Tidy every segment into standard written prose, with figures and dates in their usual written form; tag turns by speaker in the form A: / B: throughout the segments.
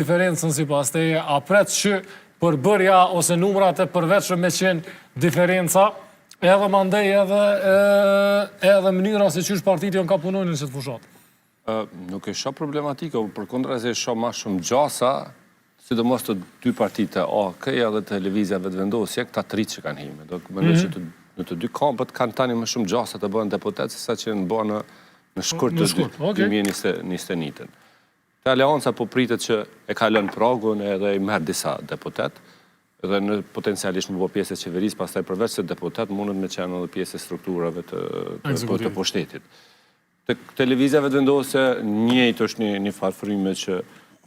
A: Diferencën sipas teje, a pret që përbërja ose numrat e përveçëm me qenë diferenca, edhe mandej edhe, edhe mënyra se qysh partitë janë ka punojnë në qëtë fushatë?
B: Nuk e shoh problematike, përkundrazi e shoh ma shumë gjasa, sidomos të dy partitë AAK-ja dhe të Lëvizja Vetëvendosje, këta të rinjtë që kanë hi. Do mendoj që mhm. në të dy kampët kanë tani më shumë gjasa të bëhen deputet se sa që janë bërë në në shkurt të 2021-ën. Te Aleanca po pritet që e kalon pragun edhe i merr disa deputet dhe në potencialisht me bo pjesë e qeverisë, pastaj përveç se deputet mundet me qenë edhe pjesë e strukturave të të, të pushtetit. Te, te Lëvizja Vetëvendosje njëjtë është një një farë fryme që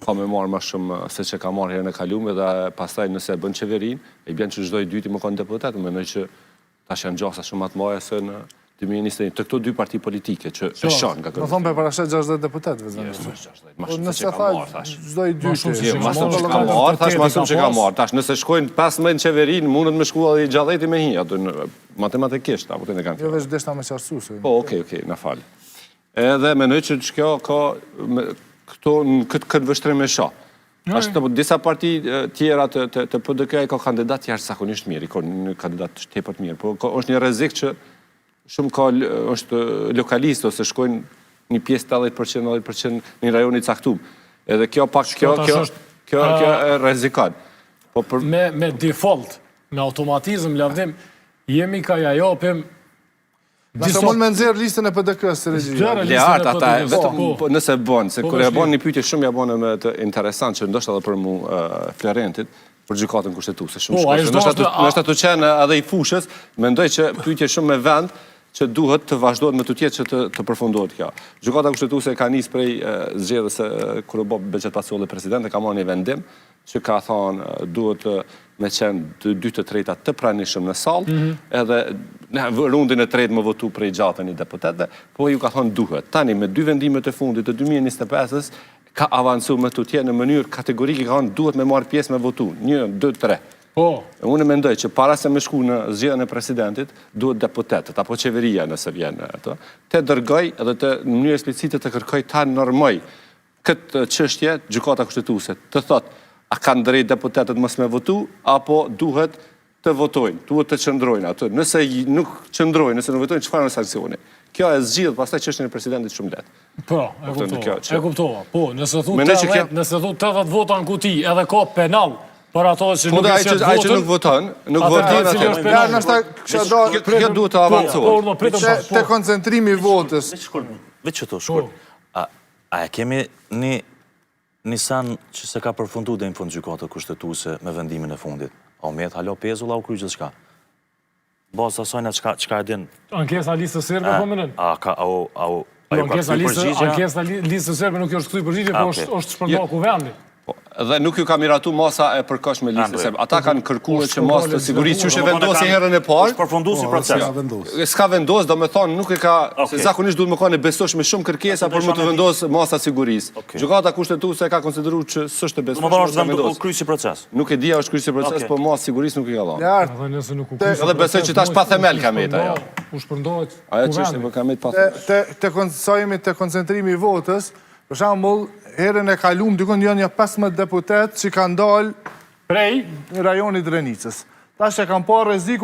B: ka me marrë ma shumë se që ka marrë herën e kalume dhe pastaj nëse e bën qeverinë, i bjen që çdo i dyti me konë deputet, mendoj që Tash janë gjasa shumë ma të mëdha se në 2021 të këto dy parti politike që e shoh nga
C: këto. Do thonë po parasheh 60 deputetë vetëm.
B: Jo, 60, ma po shumë se që ka marrë tash.
C: Çdo i dyti.
B: Jo, ma shumë që ka marrë, tash ma shumë që ka marrë. Tash nëse shkojnë 15 në qeverinë, mundet me shku edhe 60 me hi, ato matematikisht apo të kanë.
C: Jo veç deshta me qartësu
B: se. Po, okay, okay, na fal. Edhe mendoj që kjo ka këto në këtë këtë vështrim e shoh. Ashtu po disa parti tjera të të, të PDK i ka kandidat jashtëzakonisht mirë, i ka një kandidat tepër të mirë, po ka, është një rrezik që shumë ka është lokalist ose shkojnë një pjesë 80% 90% në një rajon i caktuar. Edhe kjo pak kjo kjo kjo kjo e rrezikon.
A: Po për me me default, me automatizëm lavdim jemi ka ja japim
C: Nëse mund me nxjerr listën e PDK-së
B: regjia. Leart ata vetëm po, po, nëse bën, se po, kur e bën një pyetje shumë ja bën me të interesant që ndoshta edhe për mu Florentit për gjykatën kushtetuese, shumë po, shkurt. Ndoshta të ndoshta të qenë edhe i fushës, mendoj që pyetje shumë me vend që duhet të vazhdohet më tutje që të, të përfundohet kjo. Gjykata kushtetuese ka nis prej zgjedhjes kur u bë Behgjet Pacolli president e ka marrë një vendim që ka thonë duhet me qenë të dy të treta të pranishëm në sallë, mm -hmm. edhe në rundin e tretë me votu prej 61 deputetëve, po ju ka thonë duhet. Tani, me dy vendimet e fundit të 2025-ës, ka avancu më tutje në mënyrë kategorike ka thonë duhet me marrë pjesë me votu. Një, dy, tre.
A: Po.
B: Unë mendoj që para se me shku në zgjedhjen e presidentit, duhet deputetët, apo qeveria nëse vjen ato, të dërgoj edhe të në mënyrë eksplicite të kërkoj ta normoj këtë çështje Gjykata Kushtetuese të thotë a kanë drejt deputetët mos me votu apo duhet të votojnë, duhet të qëndrojnë aty. Nëse nuk qëndrojnë, nëse nuk votojnë, çfarë është sanksioni? Kjo e zgjidh pastaj çështjen e presidentit shumë
A: lehtë. Po, e kuptova. E kuptova. Po, nëse thu 80, nëse thu 80 vota në kuti, edhe ka penal për ato që po nuk e qet votën.
B: Ai që nuk voton, nuk voton atë.
C: Ja, ndoshta kisha do
B: kjo duhet të po, avancohet.
C: Po, po, te koncentrimi i votës.
D: Veç shkurt, veç këtu shkurt. A A e kemi një një sen që s'e ka përfundu deri në fund Gjykata Kushtetuese me vendimin e fundit? A u met hala pezull a u kry gjithçka? Në bazë të asajna çka çka e din.
A: Ankesa Listës Serbe po mendon?
D: A ka a u a u
A: a ju ka kthy përgjigja? Ankesa Listës Serbe nuk i është kthy përgjigje, po është është shpërnda Kuvendi.
B: Po, dhe nuk ju ka miratu masa e përkohshme Listës Serbe. Ata kanë kërkuar që masë të sigurisë, qysh e vendosi herën e parë.
D: Është përfundu si
B: proces. S'ka vendos, do me thonë, nuk e ka, se zakonisht duhet me kanë e besueshme shumë kërkesa për me të vendos masa sigurisë. Gjykata Kushtetuese e ka konsideru që s'është e
D: besueshme. Do me thonë është kry si proces.
B: Nuk e di a është kry si proces, po masë sigurisë nuk i ka
C: dhënë.
A: Edhe nëse nuk u kry
B: si proces. Edhe besoj që tash pa themel ka met ajo.
A: U shpërndohet
B: Ajo çështje po ka met pa themel.
C: Te te sa jemi te koncentrimi i votës, Për shembull, herën e kalume dikund janë një 15 deputetë që kanë dalë
A: prej
C: rajonit Drenicës. Tash e kanë parë rrezikun.